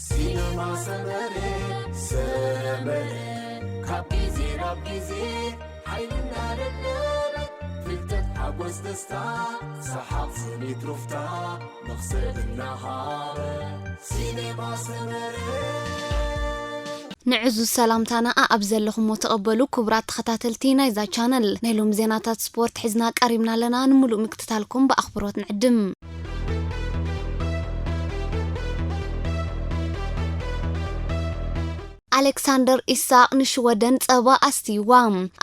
ሲነማ ሰመረ፣ ሰመረ፣ ካብ ግዜ ናብ ግዜ ሓይልና ደደበ፣ ፍልጠት፣ ሓጎስ፣ ደስታ፣ ሰሓቕ፣ ስኒት፣ ሩፍታ፣ መኽሰብ እናሃበ። ሲነማ ሰመረ። ንዕዙዝ ሰላምታና ኣኣብ ዘለኹሞ ተቐበሉ። ክቡራት ተኸታተልቲ ናይዛ ቻነል፣ ናይ ሎሚ ዜናታት ስፖርት ሒዝና ቀሪብና ኣለና። ንምሉእ ምክትታልኩም ብኣኽብሮት ንዕድም። ኣሌክሳንደር ኢሳቕ ንሽወደን ጸባ ኣስትይዋ።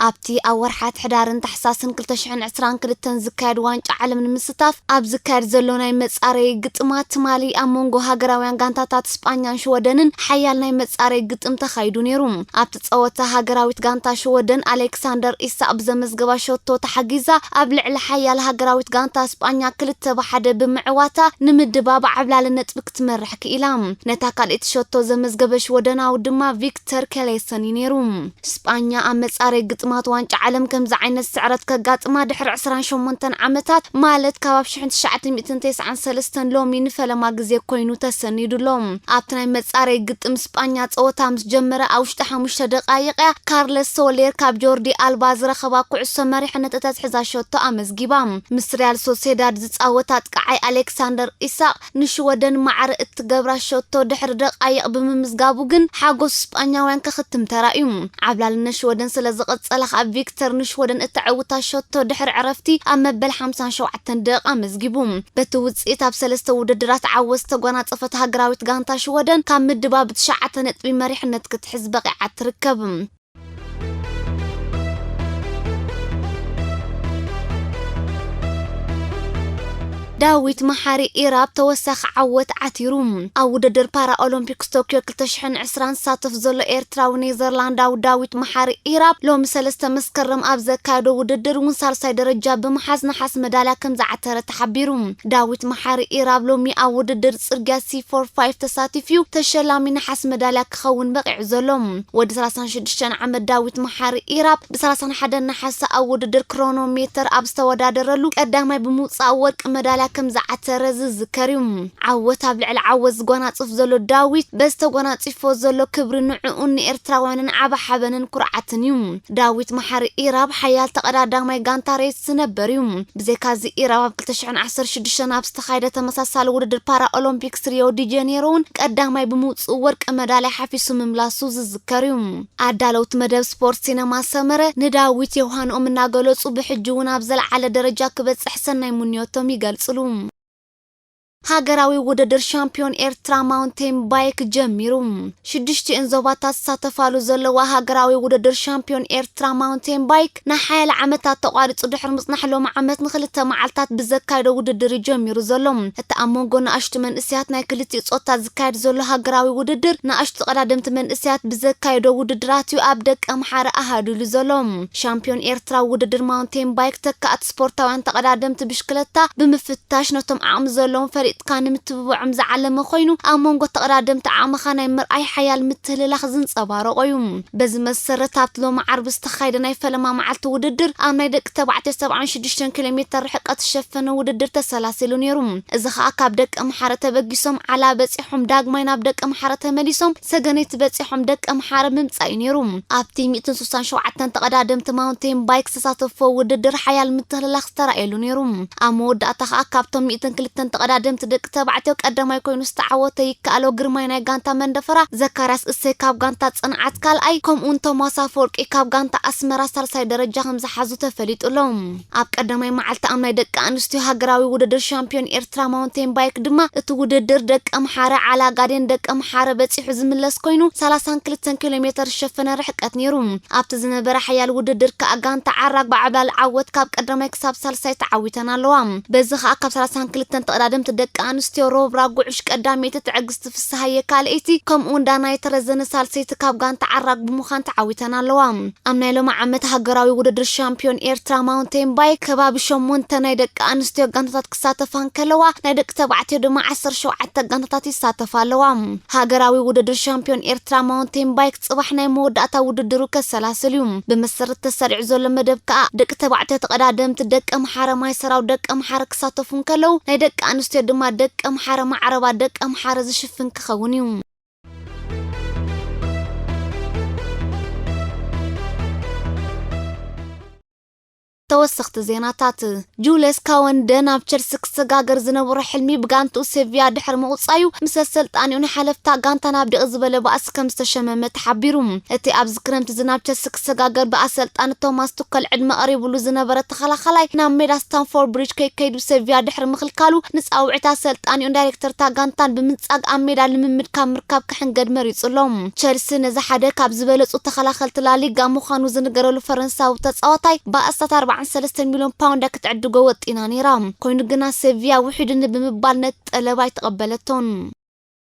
ኣብቲ ኣብ ወርሓት ሕዳርን ታሕሳስን ክልተ ሽሕን ዕስራን ክልተን ዝካየድ ዋንጫ ዓለም ንምስታፍ ኣብ ዝካየድ ዘሎ ናይ መጻረዪ ግጥማት ትማሊ ኣብ መንጎ ሃገራውያን ጋንታታት ስጳኛን ሽወደንን ሓያል ናይ መጻረዪ ግጥም ተኻይዱ ነይሩ። ኣብቲ ጸወታ ሃገራዊት ጋንታ ሽወደን ኣሌክሳንደር ኢሳቕ ብዘመዝገባ ሸቶ ተሓጊዛ ኣብ ልዕሊ ሓያል ሃገራዊት ጋንታ ስጳኛ ክልተ ብሓደ ብምዕዋታ ንምድባብ ዓብላሊ ነጥቢ ክትመርሕ ክኢላ። ነታ ካልኣይቲ ሸቶ ዘመዝገበ ሽወደናዊ ድማ ቪክተር ኬሌሰን እዩ ነይሩ። ስጳኛ ኣብ መጻረይ ግጥማት ዋንጫ ዓለም ከምዚ ዓይነት ስዕረት ከጋጥማ ድሕሪ ዕስራን ሸሞንተን ዓመታት፣ ማለት ካብ ኣብ ሽሕን ትሽዓተ ሚእትን ተስዓን ሰለስተን ሎሚ ንፈለማ ግዜ ኮይኑ ተሰኒዱ ኣሎ። ኣብቲ ናይ መጻረይ ግጥም ስጳኛ ጸወታ ምስ ጀመረ ኣብ ውሽጢ ሓሙሽተ ደቃይቕ እያ ካርለስ ሶሌር ካብ ጆርዲ ኣልባ ዝረኸባ ኩዕሶ መሪሕነት እተትሕዛ ሸቶ ኣመዝጊባ። ምስ ሪያል ሶሴዳድ ዝጻወት ኣጥቃዓይ ኣሌክሳንደር ኢሳቕ ንሽወደን ማዕረ እትገብራ ሸቶ ድሕሪ ደቃይቕ ብምምዝጋቡ ግን ሓጎስ ስጳኛውያን ክኽትም ተራእዩ። ዓብላልነት ሽወደን ስለ ዝቐጸለ ከኣ ቪክተር ንሽወደን እተዕውታ ሸቶ ድሕሪ ዕረፍቲ ኣብ መበል ሓምሳን ሸውዓተን ደቂቕ ኣመዝጊቡ። በቲ ውጽኢት ኣብ ሰለስተ ውድድራት ዓወት ዝተጎናጸፈት ሃገራዊት ጋንታ ሽወደን ካብ ምድባ ብትሽዓተ ነጥቢ መሪሕነት ክትሕዝ በቒዓ ትርከብ። ዳዊት መሓሪ ኢራብ ተወሳኺ ዓወት ዓቲሩ። ኣብ ውድድር ፓራኦሎምፒክስ ቶክዮ ክልተ ሽሕን ዕስራን ዝሳተፍ ዘሎ ኤርትራዊ ኔዘርላንዳዊ ዳዊት መሓሪ ኢራብ ሎሚ ሰለስተ መስከረም ኣብ ዘካየዶ ውድድር እውን ሳልሳይ ደረጃ ብምሓዝ ነሓስ መዳልያ ከም ዝዓተረ ተሓቢሩ። ዳዊት መሓሪ ኢራብ ሎሚ ኣብ ውድድር ጽርግያ ሲ ፎር ፋይቭ ተሳቲፉ ተሸላሚ ነሓስ መዳልያ ክኸውን በቒዑ ዘሎ። ወዲ ሰላሳን ሽዱሽተን ዓመት ዳዊት መሓሪ ኢራብ ብ ሰላሳን ሓደን ነሓሰ ኣብ ውድድር ክሮኖሜተር ኣብ ዝተወዳደረሉ ቀዳማይ ብምውጻእ ወርቂ መዳልያ ከም ዝዓተረ ዝዝከር እዩ። ዓወት ኣብ ልዕሊ ዓወት ዝጎናጽፍ ዘሎ ዳዊት በዚ ተጎናጺፎ ዘሎ ክብሪ ንዕኡን ንኤርትራውያንን ዓቢ ሓበንን ኩርዓትን እዩ። ዳዊት መሓሪ ኢራብ ሓያል ተቐዳዳማይ ጋንታ ሬድስ ነበር እዩ። ብዘይካዚ ኢራብ ኣብ ክልተ ሽሕን ዓሰርተ ሽዱሽተን ኣብ ዝተኻየደ ተመሳሳሊ ውድድር ፓራኦሎምፒክስ ሪዮ ዲ ጀኔሮ እውን ቀዳማይ ብምውጽኡ ወርቂ መዳልያ ሓፊሱ ምምላሱ ዝዝከር እዩ። ኣዳለውቲ መደብ ስፖርት ሲነማ ሰመረ ንዳዊት የውሃንኦም እናገለጹ ብሕጂ እውን ኣብ ዘለዓለ ደረጃ ክበጽሕ ሰናይ ምንዮቶም ይገልጽሉ። ሃገራዊ ውድድር ሻምፒዮን ኤርትራ ማውንቴን ባይክ ጀሚሩ። ሽዱሽቲኤን ዞባታት ዝሳተፋሉ ዘለዋ ሃገራዊ ውድድር ሻምፒዮን ኤርትራ ማውንቴን ባይክ ንሓያለ ዓመታት ተቋሪጹ ድሕሪ ምጽናሕ ሎሚ ዓመት ንኽልተ መዓልታት ብዘካየዶ ውድድር እዩ ጀሚሩ ዘሎ። እቲ ኣብ መንጎ ንኣሽቱ መንእሰያት ናይ ክልቲኡ ጾታ ዝካየድ ዘሎ ሃገራዊ ውድድር ንኣሽቱ ተቐዳደምቲ መንእሰያት ብዘካየዶ ውድድራት እዩ ኣብ ደቀ ምሓረ ኣሃዱሉ ዘሎ። ሻምፒዮን ኤርትራ ውድድር ማውንቴን ባይክ ተካእቲ ስፖርታውያን ተቐዳደምቲ ብሽክለታ ብምፍታሽ ነቶም ዓቕሚ ዘለዎም ፈሊጥካ ንምትብብዖም ዝዓለመ ኮይኑ ኣብ መንጎ ተቐዳደምቲ ዓቕምኻ ናይ ምርኣይ ሓያል ምትህልላኽ ዝንጸባረቖ እዩ። በዚ መሰረት ኣብቲ ሎሚ ዓርቢ ዝተኻየደ ናይ ፈለማ መዓልቲ ውድድር ኣብ ናይ ደቂ ተባዕትዮ ሰብዓን ሽዱሽተን ኪሎ ሜተር ርሕቀት ዝሸፈነ ውድድር ተሰላሲሉ ነይሩ። እዚ ኸኣ ካብ ደቀ ምሓረ ተበጊሶም ዓላ በጺሖም ዳግማይ ናብ ደቀ ምሓረ ተመሊሶም ሰገነይቲ በጺሖም ደቀ ምሓረ ምምጻእ እዩ ነይሩ። ኣብቲ ሚእትን ስሳን ሸውዓተን ተቐዳደምቲ ማውንቴን ባይክ ዝተሳተፍዎ ውድድር ሓያል ምትህልላኽ ዝተራእየሉ ነይሩ። ኣብ መወዳእታ ኸኣ ካብቶም ሚእትን ክልተን ተቐዳደምቲ ደቂ ተባዕትዮ ቀዳማይ ኮይኑ ዝተዓወተ ይከኣሎ ግርማይ ናይ ጋንታ መንደፈራ፣ ዘካርያስ እሰይ ካብ ጋንታ ጽንዓት ካልኣይ፣ ከምኡውን ቶማስ ኣፈወርቂ ካብ ጋንታ ኣስመራ ሳልሳይ ደረጃ ከም ዝሓዙ ተፈሊጡ ኣሎ። ኣብ ቀዳማይ መዓልቲ ኣብ ናይ ደቂ ኣንስትዮ ሃገራዊ ውድድር ሻምፒዮን ኤርትራ ማውንቴን ባይክ ድማ እቲ ውድድር ደቂ ኣምሓረ ዓላ ጋዴን ደቂ ኣምሓረ በጺሑ ዝምለስ ኮይኑ ሰላሳን ክልተን ኪሎ ሜተር ዝሸፈነ ርሕቀት ነይሩ። ኣብቲ ዝነበረ ሓያል ውድድር ከኣ ጋንታ ዓራግ ብዓብላሊ ዓወት ካብ ቀዳማይ ክሳብ ሳልሳይ ተዓዊተን ኣለዋ። በዚ ከኣ ካብ ሰላሳን ክልተን ተቐዳደምቲ ደቂ ኣንስትዮ ሮብራ ጉዕሽ ቀዳመይቲ፣ ትዕግስቲ ፍስሃየ ካልኣይቲ ከምኡውን ዳናይት ረዘነ ሳልሰይቲ ካብ ጋንታ ዓራግ ብምዃን ተዓዊተን ኣለዋ። ኣብ ናይ ሎሚ ዓመት ሃገራዊ ውድድር ሻምፒዮን ኤርትራ ማውንቴን ባይክ ከባቢ ሸሞንተ ናይ ደቂ ኣንስትዮ ጋንታታት ክሳተፋ እንከለዋ ናይ ደቂ ተባዕትዮ ድማ ዓሰርተ ሸውዓተ ጋንታታት ይሳተፋ ኣለዋ። ሃገራዊ ውድድር ሻምፒዮን ኤርትራ ማውንቴን ባይክ ጽባሕ ናይ መወዳእታ ውድድሩ ከሰላስል እዩ። ብመሰረት ተሰሪዑ ዘሎ መደብ ከኣ ደቂ ተባዕትዮ ተቐዳደምቲ ደቂ ኣምሓረ ማይ ሰራው ደቂ ኣምሓረ ክሳተፉ እንከለዉ ናይ ደቂ ኣንስትዮ ድማ ደቂ ኣምሓረ ማዕረባ ደቂ ኣምሓረ ዝሽፍን ክኸውን እዩ። ተወሰኽቲ ዜናታት። ጁልስ ካወንደ ናብ ቸልሲ ክሰጋገር ዝነበሮ ሕልሚ ብጋንትኡ ሴቪያ ድሕሪ ምቑጻዩ፣ ምስ ኣሰልጣኒኡ ንሓለፍታ ጋንታ ናብ ድቕ ዝበለ ባእሲ ከም ዝተሸመመ ተሓቢሩ። እቲ ኣብዚ ክረምቲ እዚ ናብ ቸልሲ ክሰጋገር ብኣሰልጣኒ ቶማስ ቱከል ዕድመ ቀሪቡሉ ዝነበረ ተኸላኸላይ፣ ናብ ሜዳ ስታንፎርድ ብሪጅ ከይከይዱ ሴቪያ ድሕሪ ምኽልካሉ፣ ንጻውዒት ኣሰልጣኒኡን ዳይሬክተር እታ ጋንታን ብምንጻግ ኣብ ሜዳ ልምምድ ካብ ምርካብ ክሕንገድ መሪጹ ኣሎ። ቸልሲ ነዚ ሓደ ካብ ዝበለጹ ተኸላኸልቲ ላሊጋ ምዃኑ ዝንገረሉ ፈረንሳዊ ተጻዋታይ ብኣስታት ኣርባዓን ሰለስተን ሚልዮን ፓውንድ ክትዕድጎ ወጢና ነይራ። ኮይኑ ግና ሴቪያ ውሒዱኒ ብምባል ነቲ ጠለብ ኣይተቐበለቶን።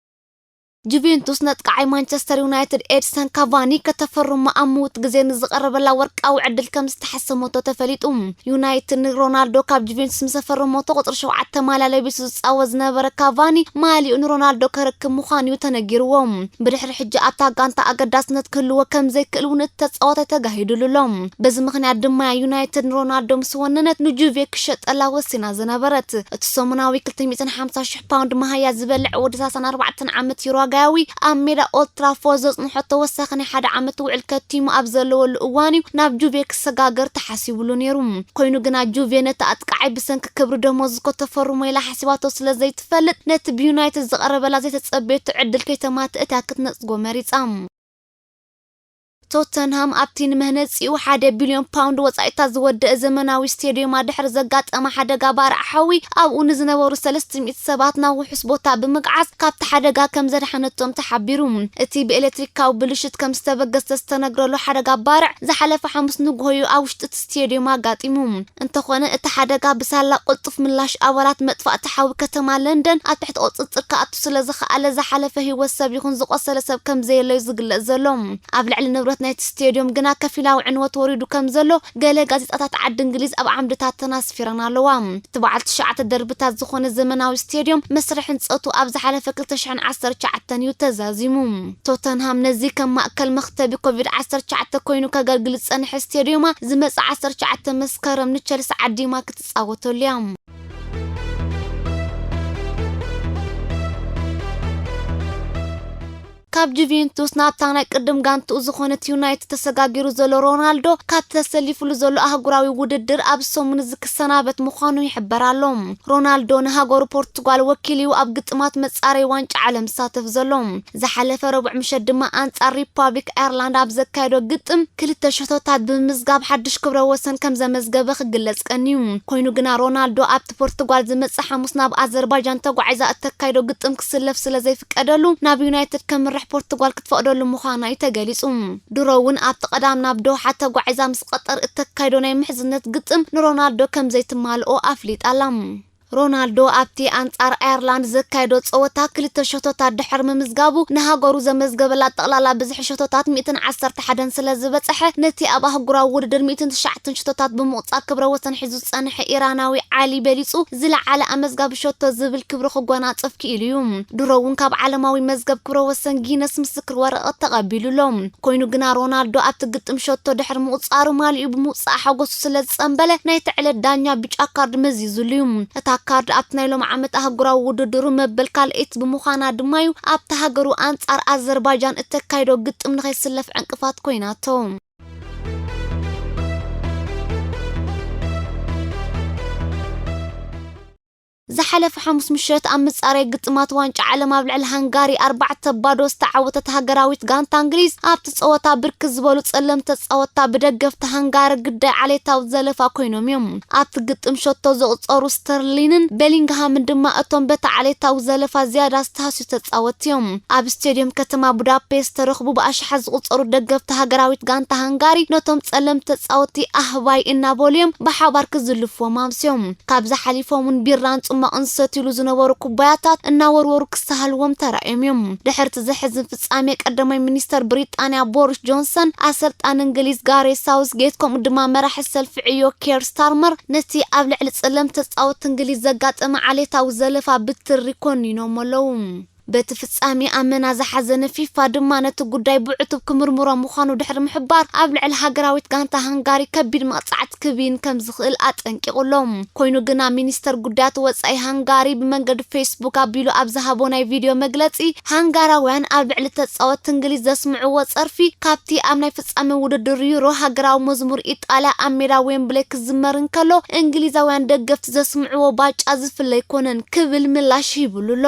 ጁቬንቱስ ነጥቃዓይ ማንቸስተር ዩናይትድ ኤድሰን ካቫኒ ከተፈርሞ ኣብ ምውት ግዜ ንዝቐረበላ ወርቃዊ ዕድል ከም ዝተሓሰመቶ ተፈሊጡ። ዩናይትድ ንሮናልዶ ካብ ጁቬንቱስ ምስ ኣፈረሞቶ ቁጽሪ ሸውዓተ ማልያ ለቢሱ ዝጻወት ዝነበረ ካቫኒ ማልያኡ ንሮናልዶ ከረክብ ምዃኑ እዩ ተነጊርዎ። ብድሕሪ ሕጂ ኣብታ ጋንታ ኣገዳስነት ክህልዎ ከም ዘይክእል እውን እቲ ተጻዋታይ ተጋሂዱሉ ኣሎ። በዚ ምኽንያት ድማ ዩናይትድ ንሮናልዶ ምስ ወነነት ንጁቬ ክሸጠላ ወሲና ዝነበረት። እቲ ሰሙናዊ ክልተ ሚእትን ሓምሳ ሽሕ ፓውንድ መሃያ ዝበልዕ ወዲ ሰላሳን ኣርባዕተን ዓመት ዩራጋያዊ ኣብ ሜዳ ኦልድ ትራፎርድ ዘጽንሖ ተወሳኺ ናይ ሓደ ዓመት ውዕል ከቲሙ ኣብ ዘለወሉ እዋን እዩ ናብ ጁቬ ክሰጋገር ተሓሲቡሉ ነይሩ። ኮይኑ ግና ጁቬ ነቲ ኣጥቃዓይ ብሰንኪ ክብሪ ደሞዝ እኮ ተፈርሞ ኢላ ሓሲባቶ ስለ ዘይትፈልጥ፣ ነቲ ብዩናይትድ ዝቐረበላ ዘይተጸበየቶ ዕድል ከይተማትእት እያ ክትነጽጎ መሪጻ። ቶተንሃም ኣብቲ ንመህነጺኡ ሓደ ቢልዮን ፓውንድ ወጻኢታት ዝወደአ ዘመናዊ ስቴድዮማ ድሕሪ ዘጋጠመ ሓደጋ ባርዕ ሓዊ ኣብኡ ንዝነበሩ ሰለስተ ሚእቲ ሰባት ናብ ውሑስ ቦታ ብምግዓዝ ካብቲ ሓደጋ ከም ዘድሓነቶም ተሓቢሩ። እቲ ብኤሌክትሪካዊ ብልሽት ከም ዝተበገሰ ዝተነግረሉ ሓደጋ ባርዕ ዝሓለፈ ሓሙስ ንግሆ እዩ ኣብ ውሽጢ እቲ ስቴድዮም ኣጋጢሙ። እንተኾነ እቲ ሓደጋ ብሳላ ቅልጡፍ ምላሽ ኣባላት መጥፋእቲ ሓዊ ከተማ ለንደን ኣብ ትሕቲ ቁጽጽር ክኣቱ ስለ ዝኸኣለ ዝሓለፈ ህይወት ሰብ ይኹን ዝቆሰለ ሰብ ከም ዘየለዩ ዝግለጽ ዘሎ። ኣብ ልዕሊ ንብረት ናይቲ ስቴድዮም ግና ከፊላዊ ዕንወት ወሪዱ ከም ዘሎ ገለ ጋዜጣታት ዓዲ እንግሊዝ ኣብ ዓምድታተን ኣስፊረን ኣለዋ። እቲ በዓል ትሽዓተ ደርብታት ዝኾነ ዘመናዊ ስቴድዮም መስርሕ ህንጸቱ ኣብ ዝሓለፈ ክልተ ሽሕን ዓሰርተ ትሽዓተን እዩ ተዛዚሙ። ቶተንሃም ነዚ ከም ማእከል መኽተቢ ኮቪድ ዓሰርተ ትሽዓተ ኮይኑ ከገልግል ዝጸንሐ ስቴድዮማ ዝመጽእ ዓሰርተ ትሽዓተ መስከረም ንቸልሲ ዓዲማ ክትጻወተሉ እያ። ካብ ጁቬንቱስ ናብታ ናይ ቅድም ጋንትኡ ዝኾነት ዩናይትድ ተሰጋጊሩ ዘሎ ሮናልዶ፣ ካብ ተሰሊፉሉ ዘሎ ኣህጉራዊ ውድድር ኣብ ሰሙን እዚ ክሰናበት ምዃኑ ይሕበር ኣሎ። ሮናልዶ ንሃገሩ ፖርቱጋል ወኪሉ እዩ ኣብ ግጥማት መጻረይ ዋንጫ ዓለም ዝሳተፍ ዘሎ። ዝሓለፈ ረቡዕ ምሸት ድማ ኣንጻር ሪፓብሊክ ኣየርላንድ ኣብ ዘካየዶ ግጥም ክልተ ሸቶታት ብምምዝጋብ ሓድሽ ክብረ ወሰን ከም ዘመዝገበ ክግለጽ ቀንዩ። ኮይኑ ግና ሮናልዶ ኣብቲ ፖርቱጋል ዝመጽእ ሓሙስ ናብ ኣዘርባይጃን ተጓዒዛ እተካይዶ ግጥም ክስለፍ ስለ ዘይፍቀደሉ ናብ ዩናይትድ ከምርሕ ፖርቱጋል ክትፈቕደሉ ምዃና እዩ ተገሊጹ። ድሮ እውን ኣብቲ ቀዳም ናብ ዶሓ ተጓዒዛ ምስ ቀጠር እተካይዶ ናይ ምሕዝነት ግጥም ንሮናልዶ ከም ዘይትማልኦ ኣፍሊጣ ኣላ። ሮናልዶ ኣብቲ ኣንጻር ኣየርላንድ ዘካየዶ ጸወታ ክልተ ሸቶታት ድሕሪ ምምዝጋቡ ንሃገሩ ዘመዝገበላ ጠቕላላ ብዝሒ ሸቶታት ሚእትን ዓሰርተ ሓደን ስለ ዝበጽሐ፣ ነቲ ኣብ ኣህጉራዊ ውድድር ሚእትን ትሽዓተን ሸቶታት ብምቑጻር ክብረ ወሰን ሒዙ ዝጸንሐ ኢራናዊ ዓሊ በሊጹ ዝለዓለ ኣመዝጋቢ ሸቶ ዝብል ክብሪ ክጎናጸፍ ክኢሉ እዩ። ድሮ እውን ካብ ዓለማዊ መዝገብ ክብረ ወሰን ጊነስ ምስክር ወረቐት ተቐቢሉ ኣሎ። ኮይኑ ግና ሮናልዶ ኣብቲ ግጥም ሸቶ ድሕሪ ምቑጻሩ ማልዩ ብምውጻእ ሓጎሱ ስለ ዝጸንበለ ናይቲ ዕለት ዳኛ ብጫ ካርድ መዚዙሉ እዩ። እታ ካርድ ኣብቲ ናይ ሎም ዓመት ኣህጉራዊ ውድድሩ መበል ካልኣይቲ ብምዃና ድማ እዩ ኣብቲ ሃገሩ ኣንጻር ኣዘርባይጃን እተካይዶ ግጥም ንኸይስለፍ ዕንቅፋት ኮይናቶ። ዝሓለፈ ሓሙስ ምሸት ኣብ ምጻረይ ግጥማት ዋንጫ ዓለም ኣብ ልዕሊ ሃንጋሪ ኣርባዕተ ባዶ ዝተዓወተት ሃገራዊት ጋንታ እንግሊዝ፣ ኣብቲ ጸወታ ብርክት ዝበሉ ጸለምቲ ተጻወትታ ብደገፍቲ ሃንጋሪ ግዳይ ዓሌታዊ ዘለፋ ኮይኖም እዮም። ኣብቲ ግጥም ሸቶ ዘቑጸሩ ስተርሊንን ቤሊንግሃምን ድማ እቶም በቲ ዓሌታዊ ዘለፋ ዝያዳ ዝተሃስዩ ተጻወትቲ እዮም። ኣብ ስቴድዮም ከተማ ቡዳፔስት ዝተረኽቡ ብኣሽሓት ዝቑጸሩ ደገፍቲ ሃገራዊት ጋንታ ሃንጋሪ ነቶም ጸለምቲ ተጻወትቲ ኣህባይ እናበሉ እዮም ብሓባር ክዝልፍዎም ኣምስዮም። ካብዚ ሓሊፎም እውን ቢራን ጽማቕን ዝሰትዩሉ ዝነበሩ ኩባያታት እናወርወሩ ክስተሃልዎም ተራእዮም እዮም። ድሕርቲ ዘሕዝን ፍጻሜ ቀዳማይ ሚኒስተር ብሪጣንያ ቦሪስ ጆንሰን፣ ኣሰልጣኒ እንግሊዝ ጋሬት ሳውስጌት ከምኡ ድማ መራሒ ሰልፊ ዕዮ ኬር ስታርመር ነቲ ኣብ ልዕሊ ጸለምቲ ተጻወትቲ እንግሊዝ ዘጋጠመ ዓሌታዊ ዘለፋ ብትሪ ኮኒኖም ኣለዉ። በቲ ፍጻሜ ኣመና ዝሓዘነ ፊፋ ድማ ነቲ ጉዳይ ብዕቱብ ክምርምሮ ምዃኑ ድሕሪ ምሕባር፣ ኣብ ልዕሊ ሃገራዊት ጋንታ ሃንጋሪ ከቢድ መቕጻዕቲ ክብይን ከም ዝኽእል ኣጠንቂቑ ኣሎ። ኮይኑ ግና፣ ሚኒስተር ጉዳያት ወጻኢ ሃንጋሪ ብመንገዲ ፌስቡክ ኣቢሉ ኣብ ዝሃቦ ናይ ቪድዮ መግለጺ፣ ሃንጋራውያን ኣብ ልዕሊ ተጻወትቲ እንግሊዝ ዘስምዕዎ ጸርፊ ካብቲ ኣብ ናይ ፍጻሜ ውድድር ዩሮ ሃገራዊ መዝሙር ኢጣልያ ኣብ ሜዳ ዌምብሌ ክዝመር እንከሎ፣ እንግሊዛውያን ደገፍቲ ዘስምዕዎ ባጫ ዝፍለ ኣይኮነን ክብል ምላሽ ሂብሉ ኣሎ።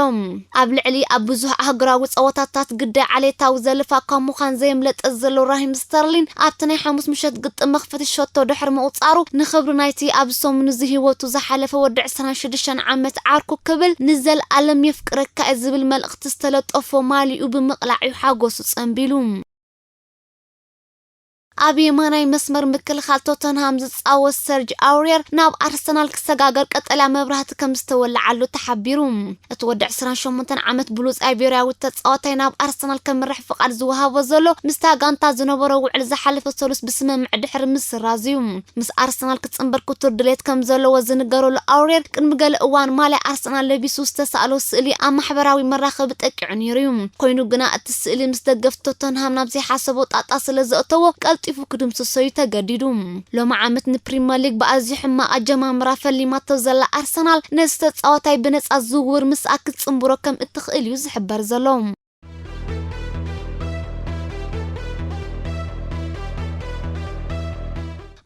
ኣብ ልዕሊ ኣብ ብዙሕ ኣህጉራዊ ጸወታታት ግዳይ ዓሌታዊ ዘለፋ ካብ ምዃን ዘየምለጠ ዘሎ ራሂም ስተርሊን፣ ኣብቲ ናይ ሓሙስ ምሸት ግጥም መኽፈቲ ሸቶ ድሕሪ ምቑጻሩ፣ ንኽብሪ ናይቲ ኣብዚ ሰሙን እዚ ህይወቱ ዝሓለፈ ወዲ ዕስራን ሽዱሽተን ዓመት ዓርኩ ክብል፣ "ንዘለኣለም የፍቅረካ" ዝብል መልእኽቲ ዝተለጠፎ ማሊኡ ብምቕላዕ እዩ ሓጎሱ ጸንቢሉ። ኣብ የማናይ መስመር ምክልኻል ቶተንሃም ዝጻወት ሰርጅ ኣውሪየር ናብ ኣርሰናል ክሰጋገር ቀጠልያ መብራህቲ ከም ዝተወለዓሉ ተሓቢሩ። እቲ ወዲ ዕስራን ሸሞንተን ዓመት ብሉጽ ኣይቤርያዊ ተጻዋታይ ናብ ኣርሰናል ከምርሕ ፍቓድ ዝወሃቦ ዘሎ፣ ምስታ ጋንታ ዝነበሮ ውዕል ዝሓለፈ ሰሉስ ብስምምዕ ድሕሪ ምስራዝ እዩ። ምስ ኣርሰናል ክጽንበር ክቱር ድሌት ከም ዘለዎ ዝንገረሉ ኣውሬር፣ ቅድሚ ገለ እዋን ማልያ ኣርሰናል ለቢሱ ዝተሳእሎ ስእሊ ኣብ ማሕበራዊ መራኸቢ ጠቂዑ ነይሩ እዩ። ኮይኑ ግና፣ እቲ ስእሊ ምስ ደገፍቲ ቶተንሃም ናብ ዘይሓሰቦ ጣጣ ስለ ዘእተዎ፣ ቀልጢፉ ክድምስሶ እዩ ተገዲዱ። ሎሚ ዓመት ንፕሪምየር ሊግ ብኣዝዩ ሕማቕ ኣጀማምራ ፈሊማቶ ዘላ ኣርሰናል፣ ነዚ ተጻዋታይ ብነጻ ዝውውር ምስኣ ክትጽንብሮ ከም እትኽእል እዩ ዝሕበር ዘሎ።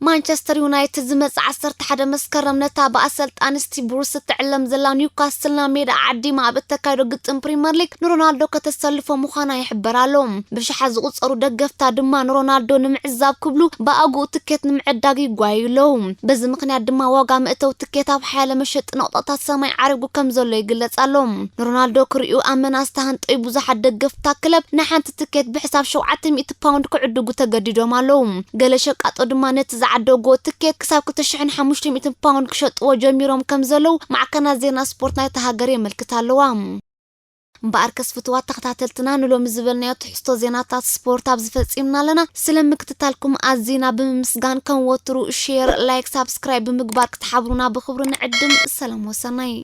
ማንቸስተር ዩናይትድ ዝመጽእ ዓሰርተ ሓደ መስከረም ነታ ብኣሰልጣኒ ስቲቭ ብሩስ እትዕለም ዘላ ኒውካስል ናብ ሜዳ ዓዲማ ኣብ እተካይዶ ግጥም ፕሪምየር ሊግ ንሮናልዶ ከተሰልፎ ምዃና ይሕበር ኣሎ። ብሽሓት ዝቑጸሩ ደገፍታ ድማ ንሮናልዶ ንምዕዛብ ክብሉ ብኣግኡ ትኬት ንምዕዳግ ይጓየዩ ኣለዉ። በዚ ምኽንያት ድማ ዋጋ መእተዊ ትኬት ኣብ ሓያለ መሸጢ ነቑጣታት ሰማይ ዓሪጉ ከም ዘሎ ይግለጽ ኣሎ። ንሮናልዶ ክርእዩ ኣብ መናስቲ ሃንጠዩ ብዙሓት ደገፍታ ክለብ ንሓንቲ ትኬት ብሕሳብ ሸውዓተ ሚእቲ ፓውንድ ክዕድጉ ተገዲዶም ኣለዉ። ገለ ሸቃጦ ድማ ነቲ ዝዓደግዎ ትኬት ክሳብ ክልተ ሽሕን ሓሙሽተ ሚእትን ፓውንድ ክሸጥዎ ጀሚሮም ከም ዘለዉ ማዕከናት ዜና ስፖርት ናይታ ሃገር የመልክታ ኣለዋ። እምበኣር ከስፍትዋ ተኸታተልትና ንሎሚ ዝበልናዮ ትሕዝቶ ዜናታት ስፖርት ኣብዚ ፈጺምና ኣለና። ስለ ምክትታልኩም ኣዚና ብምምስጋን ከም ወትሩ ሼር፣ ላይክ፣ ሳብስክራይብ ብምግባር ክትሓብሩና ብኽብሪ ንዕድም። ሰላም ወሰናይ።